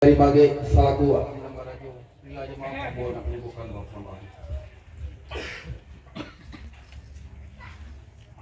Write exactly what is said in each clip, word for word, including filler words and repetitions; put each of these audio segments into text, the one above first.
Dari Magek salaku. Inilah jamaah ambo nak manyuguhkan buah sambahan.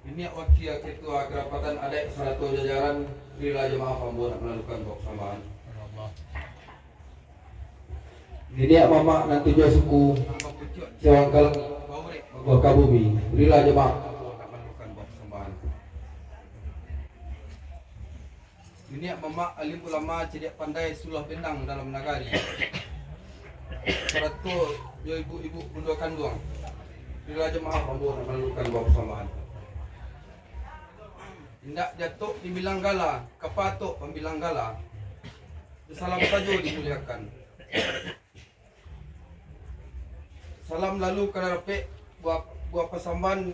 Niniak wakil ketua kerapatan adaik sarato jajaran, inilah jamaah ambo nak manyuguhkan buah sambahan. Niniak mamak nan tujuah suku, Sewang Kalang, Baguah ka Bumi, inilah jamaah ambo nak manyuguhkan buah sambahan. Niniak mamak alim ulama, cadiak pandai, suluah bendang dalam nagari, sarato jo ibu-ibu bundo kanduang, inilah jamaah ambo nak manyuguhkan buah sambahan. Indak diatok dibilang gala, ka patok pambilang gala, jo salam sajo dimuliakan. Salam lalu ka nan rapek, buah, buah pasambahan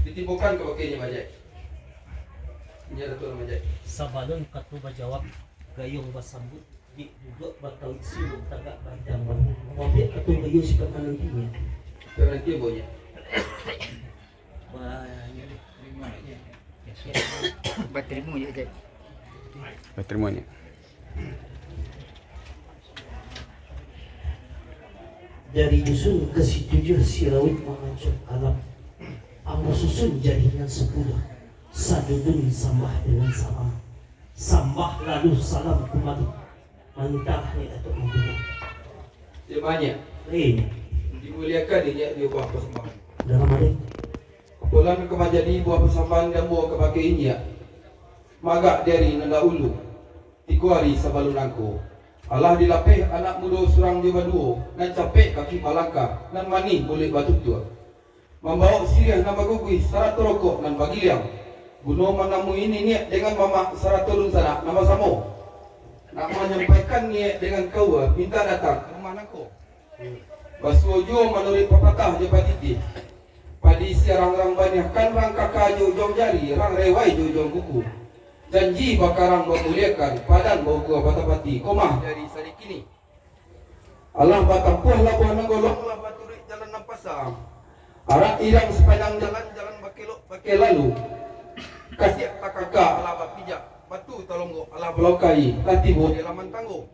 ditibokan kabakeh Niniak Majek. Niniak Datuak Majek. Sabalun kato bajawab, gayuang basambuik, jik duduak batauik, siluak tagak bahidang bahu. Maambiak kato gayuang sifat mananti. Sifat mananti, Niniak. Batarimo je, Jai. Batarimo je. Dari dusun ka situjuah, si lauik mangancua alam. Ambo susun jadi nan sapuluah, sadudun sambah dengan salam. Sambah lalu salam kumbali. Mantap ni, Datuk Mangkubo. Terima, Nyiak. Eh. Dimuliakan, Nyiak, di ubah persembahan. Dalam hati. Apolah nan ka manjadi buah pasambahan di ambo kabakeh Inyiak, magak di ari nan dahulu, tigo ari sabalun nangko, alah dilapeh anak mudo surang jo baduo, nan capek kaki balangkah, nan manih muluik batutuak, mambawok siriah nan baguguih, sarato rokok nan bagiliang, guno manamui niniak dengan mamak, sarato dunsanak nan basamo, nak manyampaikan niaik dengan kaua, mintak datang ka rumah nangko. Basuo juo manuruik papatah jo patitih, padi siarang-rang baniah kan, rang kaka jo ujuang jari, rang rewai jo ujuang kuku. Janji bakarang bamuliakan, padan baukua batapati, komah jari sadikini. Alah batampuah labuah nan golong, alah baturuik jalan nan pasa. Arak irang sapanjang jalan, jalan bakelok bakeh lalu. Kasiak takaka alah bapijak, batu talonggok alah balaukai, lah tibo di alaman tanggo.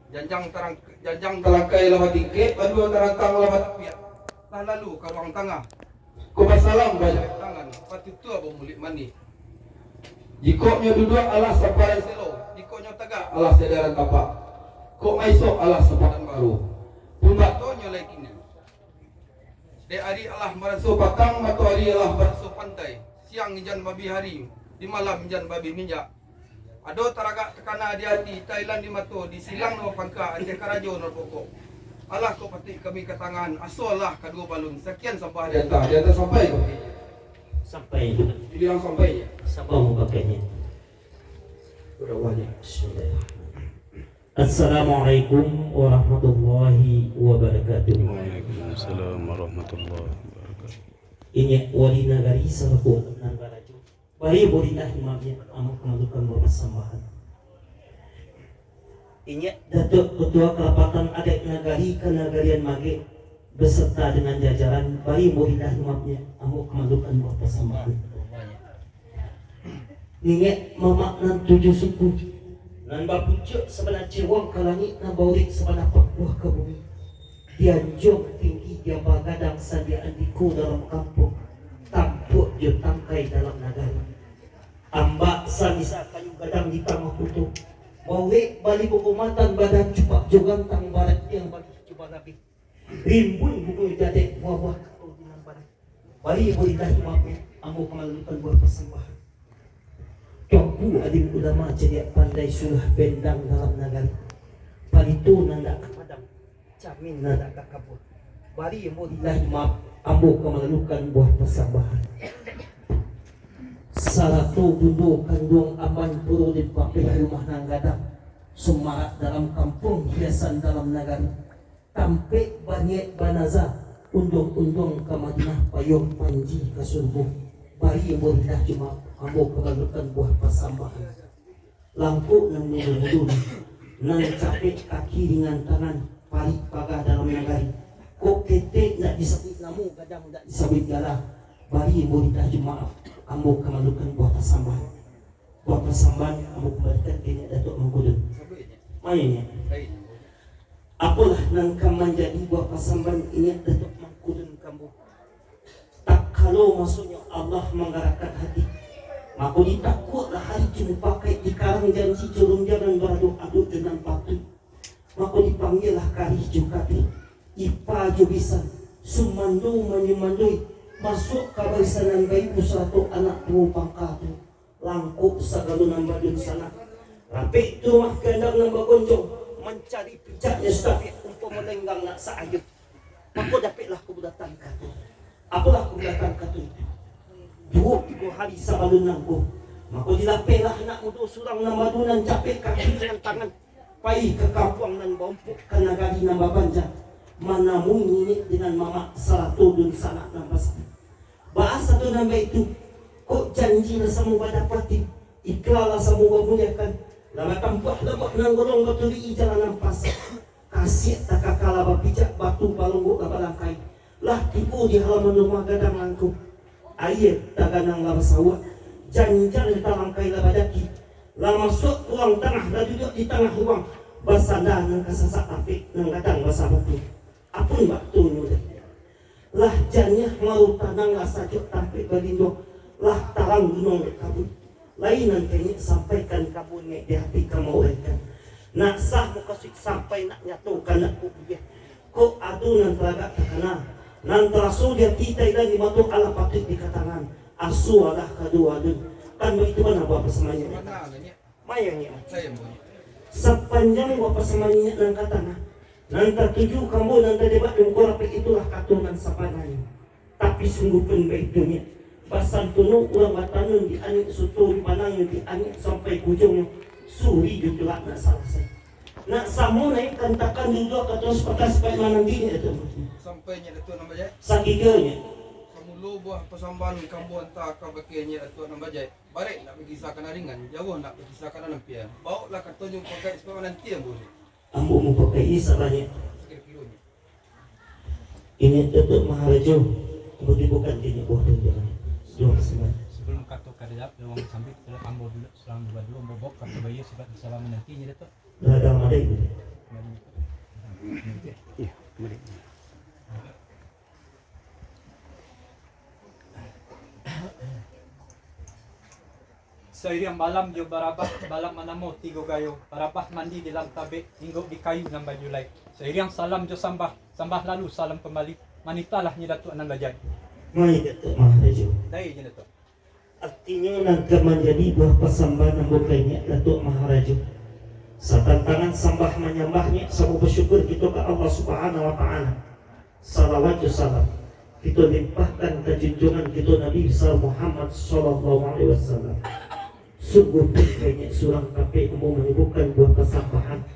Janjang tarang-, janjang talangkai lah batingkek, baduo tarantang lah batapiak. Lah lalu ka ruang tangah. Ko basalam bajawek tangan, patutua bamuluik manih. Jikok nyo duduak alah sapadan selo, jikok nyo tagak alah sajaran tapak. Kok maisok alah sapadan baru. Pun batonyo lai kini. Dek ari alah baraso patang, matoari alah baraso pantai. Siang ijan babih ari, di malam ijan babih minjak. Ado taragak takana di ati, tailan di mato, di silang nan bapangka, ateh karajo nan bapokok. Alah kok patuik kami katangahan, aso alah kaduo balun, sakian sambah dianta, dianta sampai ka bakeh. Sampai. Bilang sampai, ya. Sambah mubakanya. Udah wajib. Bismillah. Assalamualaikum warahmatullahi wabarakatuh. Waalaikumsalam warahmatullahi wabarakatuh. Inyiak wali nagari salaku nan barajo. Bari burilah imamnya, ambo kamalukan buah pasambahan. Inyiak Datuak Ketua Kerapatan Adaik Nagari Kanagarian Magek beserta dengan jajaran, bari burilah imamnya, ambo kamalukan buah pasambahan. Niniak mamak nan tujuah suku, nan bapucuak sabana cewang ka langik, nan baurek sabana pakuah ka bumi. Dianjuang tinggi, dian bagadang sandiak andiko dalam kampuang, tampuak jo tangkai dalam nagari. Ambak samisa kayu gadang di tangah kuto, baurek balibo umatan, badan cupak jo gantang, barat yang bagi cuba labih. Rimbun bungo jadek, buah-buah kato di nan panih. Bari burilah imamnya, ambo kamalukan buah pasambahan. Tuanku alim ulama, cadiak pandai, suluah bendang dalam nagari. Palito nan dak ka padam, camin nan dak ka kabuah. Bari burilah imam, ambo kamalukan buah pasambahan. Sarato bundo kanduang amban, puro dipapeh rumah nan gadang, sumarak dalam kampuang, hiasan dalam nagari. Tampek baniaik banaza, unduang-unduang ka Madinah, payuang panji ka surugo. Bari burilah imam, ambo kamalukan buah pasambahan. Langkok nan mudo-mudo, nan capek kaki ringan tangan, parik paga dalam nagari. Kok ketek ndak disabuik namo, gadang ndak disabuik gala. Bari burilah imam, ambo kamalukan buah pasambahan. Buah pasambahan ambo kumbalikan ka inyiak Datuak Mangkudun. Mayo, Nyiak. Apolah nan ka manjadi buah pasambahan inyiak Datuak Mangkudun ka ambo? Takalo masonyo Allah manggarakkan hati, mako ditakuaklah ari jo mupakaik, dikarang janji jo rundiangan, barado-ado jo nan patuik. Mako dipanggialah karih jo kateh, ipa jo bisan, sumando manyumandoi, masuak ka barisan nan baitu sarato anak tuo pangka tu, langkok sagalo nan badunsanak. Rapek tu rumah gandang nan bagonjong, mancari pijaknyo satapiak, umpamo lenggang nak saayun. Mako dapeklah kabulatan katu. Apolah kabulatan katu itu? Duo tigo hari sabalun nangko, mako dilapehlah anak mudo surang nan badunan capek kaki nan tangan, pai ka kampuang nan baumpuk, ka nagari nan babanjang, manamui niniak dengan mamak sarato dunsanak nan basatu. Baa sato nan baitu? Kok janji lah samo badapati, ikra lah samo babuliakan, lah batampuah labuah nan golong, baturuik jalan nan pasak. Kasiak takaka lah bapijak, batu palonggok lah balangkai, lah tibo di halaman rumah gadang langkau. Aia taganang lah basawak, janjang talangkai lah badaki, lah masuak ka ruang tangah, lah duduak di tangah ruang, basanda nan ka sasak tapek, nan gadang basabatu. Apun bak tunyo dek. Lah janiah maro tanang, lah sajuak tampek balinduang, lah tarang gunuang dek kabun. Lai nan ka inyiak sampaikan ka ambo, Nyiak, di ati ka mauraikan. Nak sah mukasuik sampai, nak nyato kandak kok buliah. Kok ado nan taragak takana, nan taraso di ati, tailan di mato, alah patuik dikatangan. Asualah kaduo alun. Kan baitu bana buah pasambahan inyiak. Mayo, Nyiak. Sapanjang buah pasambahan inyiak nan katangah, nan tatuju ka ambo, nan tadebak di muko rapek, itulah kato nan sabananyo. Tapi sungguahpun baitu, Nyiak, basantono urang batanun di anik soto, di banangnyo di anik sampai ka ujuangnyo, suri jo tulak nak salasai. Nak samo naiak kantakan di ujua, kato sapatah sipaik mananti, Nyiak Datuak. Sampai, Nyiak Datuak nan bajai. Sakikal, Nyiak. Samulo buah pasambahan ka ambo anta kabake Nyiak Datuak nan bajai. Barek nak bakisa ka nan ringan, jauah nak bakisa ka nan ampia. Bawoklah katonyo mupakaik, supayo mananti ambo ni. Ambo mupakaik sabanyak. Sakiro-kironyo. Inyiak Datuak Maharajo, ambo tibokan ka inyiak buah tunjangan. Duo pasambahan. Sabalun kato ka dajawab, lawang sambik, talah ambo dulu, salam baduo, ambo bawok kato baiyo, sifat salam mananti, Nyiak Datuak. Ladang madai. Iyo, madai. Sairiang balam jo barabah, balam manamo tigo gayo, barabah mandi di dalam tabek, inggok di kayu nan bajulai. Sairiang salam jo sambah, sambah lalu salam kambali, manitahlah Nyiak Datuak nan bajai. Mayo, Datuak Maharajo. Dai, Nyiak Datuak. Artinyo nan ka manjadi buah pasambahan ambo ka inyiak Datuak Maharajo. Satantangan sambah manyambah, Nyiak, samo basyukur kito ka Allah Subhanahu wa Ta'ala. Salawat jo salam kito limpahkan ka junjuangan kito Nabi Besar Muhammad sallallahu alaihi wasallam. Sungguahpun ka inyiak surang tapek ambo manibokan buah pasambahan.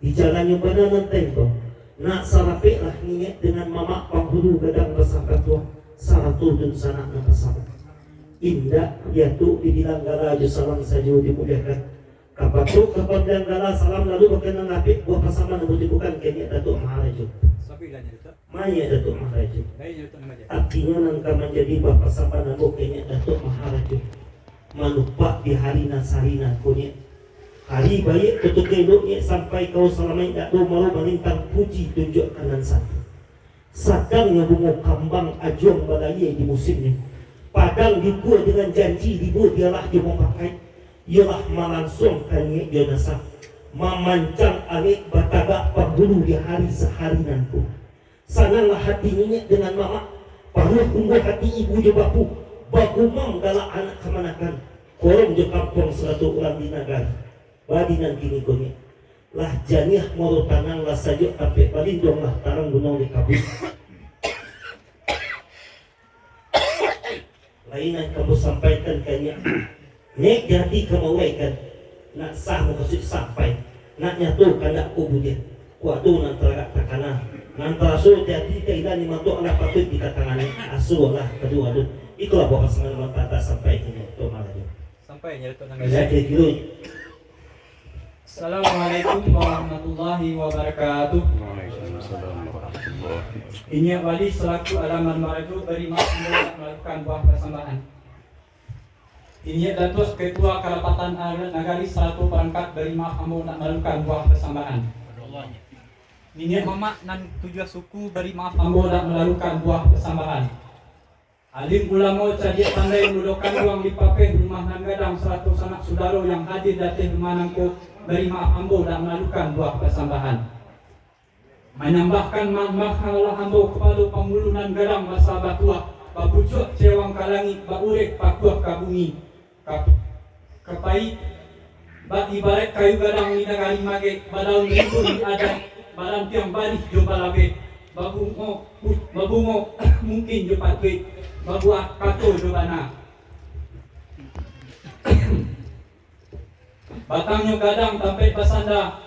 Di jalan yang bana nan taimbang, nak sarapeklah niniak dengan mamak panghulu gadang basah katuah, sarato dunsanak nan basamo. Indak, diatuk dibilang gala jo salam sajo dimuliakan. Kapatuik ka pambilang gala salam, lalu bakeh nan lapek buah pasambahan ambo tibokan ka inyiak Datuak Maharajo. Mayo, Datuak Maharajo. Artinyo nan ka manjadi buah pasambahan ambo ka inyiak Datuak Maharajo. Manupak di hari nan sari nangko, Nyiak. Hari baiak, katuko elok, Nyiak, sampai kawo salamaik, dak ado maro malintang, puji tunjuak ka nan satu. Sagangnyo bungo kambang ajuang balayia di musimnyo. Padang dikua dengan janji, dibuek dialah jo mupakaik. Iyolah malansuang ka niaik jo nasa. Mamancang alek batagak panghulu di hari sahari nangko. Sananglah hati niniak dengan mamak, paruah unggua hati ibu jo bapu, bagumam galak anak kamanakan, korong jo kampuang sarato urang di nagari. Badi nan kiniko, Nyiak, lah janiah maro tanang, lah sajuak tapek balinduang, lah tarang gunuang di kabun. Lai nan ka ambo sampaikan ka inyiak, Nyiak, di ati ka mauraikan, nak sah mukasuik sampai, nak nyato kandak ko buliah, kok ado nan taragak takana, nan taraso di ati, tailan di mato, alah patuik dikatangan, asualah kaduo alun. Ikolah buah pasambahan nan ka ambo sampai ka inyiak Datuak Maharajo. Sampai, Nyiak Datuak nan bajai. Kiro-kiro. Assalamualaikum warahmatullahi wabarakatuh. Waalaikumsalam warahmatullahi wabarakatuh. Inyiak Wali salaku Bari Mak Sumbo nak malakukan buah pasambahan. Niniak Datuak Ketua Karapatan Adat Nagari sarato parangkat, bari maaf ambo ndak malalukan buah pasambahan. Niniak mamak nan tujuah suku, bari maaf ambo ndak malalukan buah pasambahan. Alim ulamo cadiak pandai, mudo kanduang dipapeh rumah nan gadang, sarato sanak sudaro yang hadir di ateh rumah nangko, bari maaf ambo ndak malalukan buah pasambahan. Manyambahkan ma-, maaf nan lah ambo kapado pangulu nan gadang basa batuah, bapucuak cewang ka langik, baurek pakuah ka bumi, ka, ka pai, ba-, ibaraik kayu gadang di nagari Magek, badaun rimbun di adaik, barantiang barih jo balabeh, babungo, babungo mungkin jo patuik, babuah kato jo bana. Batangnyo gadang tampek basanda,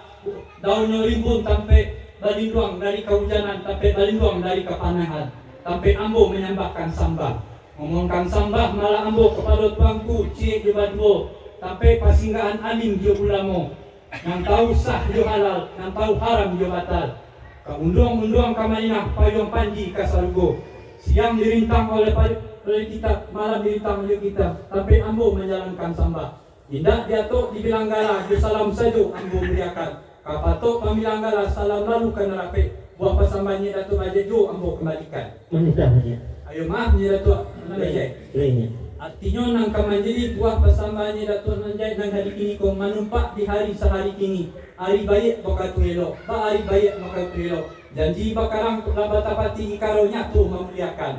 daunnyo rimbun tampek balinduang dari kaujanan, tampek balinduang dari kapanahan, tampek ambo manyambahkan sambah. Ngomongkan sambah malah ambo kapado tuangku ciek jo baduo, tampek pasinggahan alim jo ulamo, nan tahu sah jo halal, nan tahu haram jo batal. Ka unduang-unduang ka Madinah, payuang panji ka sarugo. Siang dirintang oleh pa-, oleh kitab, malam dirintang oleh kitab, tampek ambo manjalankan sambah. Indak diatok dibilang gala, jo salam sajo ambo bariakan. Ka patok pambilang gala, salam lalu ka nan rapek. Buah pasambahan Nyiak Datuak Bajai juo ambo kambalikan. Manitah, Nyiak. Ayo maaf, Nyiak Datuak, nan Bajai. Baik, Nyiak. Artinyo nan ka manjadi buah pasambahan Nyiak Datuak nan Bajai nan hari kini ko, manumpak di hari sahari kini. Ari baiak bakatu elok, ba-ari baiak bakatu elok. Janji bakarang lah batapati, ikaro nyato mamuliakan.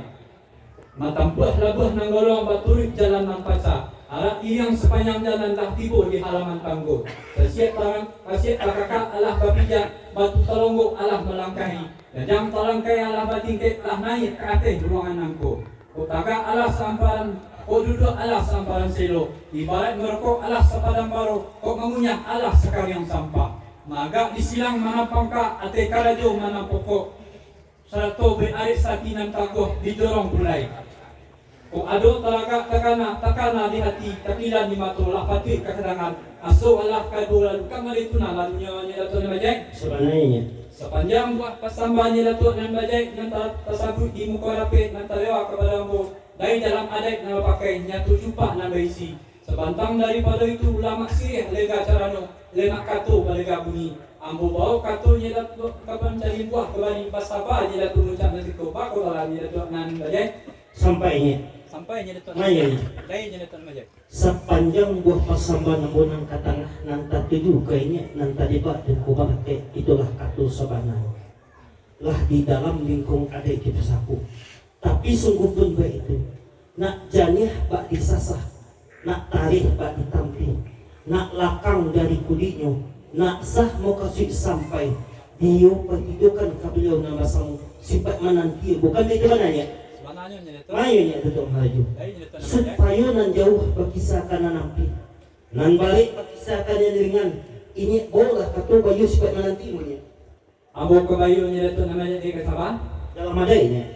Matampuah labuah nan golong, baturuik jalan nan paca. Arak iriang sapanjang jalan, lah tibo di halaman tanggo. Tasiak tarang, tasiak takakak alah bapijak, batu talonggok alah malangkahi. Janjang talangkai alah batingkek, lah naiak ka ateh ruangan nangko. Kok tagak alah saamparan, kok duduak alah saamparan selo. Ibaraik marokok alah sapadang baro, kok mangunyah alah sakariang sampah. Maagak di silang manang pangka, ateh karajo manang pokok. Sarato bararik sati nan taguah di jorong pulai. Kok ado talagak takana, takana di hati, takilan di mato, lah patuik ka kadangan. Aso alah kaduo lalu, ka mari tu nan lalunyo, Nyiak Datuak nan Bajai. Sabananyo. Sapanjang buah pasambahan Nyiak Datuak nan Bajai, nan ta-, tasabuik di muko rapek, nan talewa kapado ambo, dari dalam adaik nan bapakai, nyato cupak nan baisi. Sabantang daripado itu, lamak siriah lega carano, lemak kato balega bunyi. Ambo baok kato Nyiak Datuak ka pancari buah kabari, basaba Nyiak Datuak ngucap nan siko, bako lah Nyiak Datuak nan Bajai. Sampai, Nyiak. Sampai, Nyiak Datuak. Mayo, Nyiak. Lai, Nyiak Datuak nan Bajai. Sapanjang buah pasambahan ambo nan ka tangah, nan tatuju ka Inyiak, nan tadibak di muko barakaik, itulah kato sabananyo. Lah di dalam lingkuang adaik kito sabuik. Tapi sungguahpun baitu, nak janiah bak disasah, nak tareh bak ditampih, nak lakang dari kuliknyo, nak sah mukasuik sampai, diyo patidokan ka baliau nan basamo, sipaik mananti. Bukan baitu bana, Nyiak? Sabananyo, Nyiak Datuak. Mayo, Nyiak Datuak Marajo. Lai, Nyiak Datuak nan Bajai. Supayo nan jauah bakisa ka nan ampia, nan barek bakisa ka nan ringan. Inyiak baolah kato baiyo sipaik mananti, Nyiak. Ambo ka baiyo, Nyiak Datuak nan Bajai, ka saba. Dalam adaik, Nyiak.